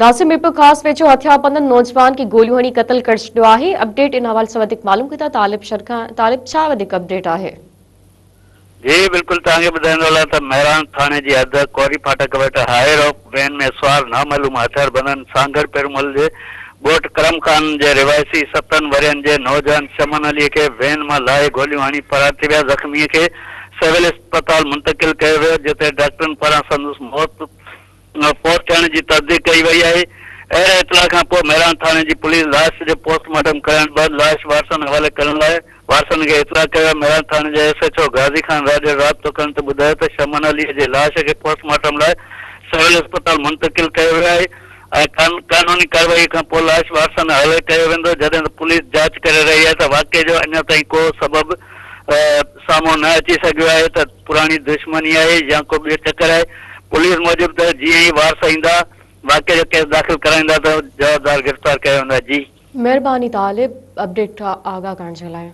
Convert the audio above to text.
ناصر ميرپورخاص ويجهو هٿياربندن نوجوان کي گوليون هڻي قتل ڪري ڇڏيو آهي، اپڊيٽ ان حوالي سان وڌيڪ معلوم ڪندا طالب شر کان، طالب ڇا وڌيڪ اپڊيٽ آهي؟ جي بلڪل توهان کي ٻڌائيندو هلان ته مهراڻ ٿاڻي جي حد ڪوري ڦاٽڪ وٽ هائي روپ وين ۾ سوار نامعلوم هٿياربندن سانگهڙ پيرمل جي ڳوٺ ڪرم خان جي رهواسي ستن ورهين جي نوجوان چمن علي کي وين مان لاهي گوليون هڻي فرار ٿي ويا زخمي کي سول اسپتال منتقل ڪيو ويو جتي ڊاڪٽرن پاران سندس موت فوت ٿيڻ جي تصديق ڪئي وئي آهي. اهڙي اطلاع کان پوء مهراڻ ٿاڻي جي پوليس لاش جو پوسٽ مارٽم ڪرائڻ بعد لاش وارثن حوالي ڪرڻ لاء وارثن کي اطلاع ڪيو آهي. مهراڻ ٿاڻي جي ايس ايڇ او غازي خان راڄڙ رابطو ڪرڻ تي ٻڌايو ته شمن علي جي لاش کي پوسٽ مارٽم لاء سول اسپتال منتقل ڪيو ويو آهي ۽ قانوني ڪارروائي کان پوء لاش وارثن حوالي ڪيو ويندو جڏهن ته پوليس جاچ ڪري رهي آهي ته واقعي جو اڃا تائين ڪو سبب سامهون نه اچي سگهيو آهي ته پراڻي دشمني آهي يا ڪو ٻيو چڪر آهي، پوليس موجب ته جيئن ئي وارث ايندا واقعي جو ڪيس داخل ڪرائيندا ته جوابدار گرفتار ڪيا ويندا، جي. مهرباني طالب اپڊيٽ آگاهه ڪرڻ جي لاء.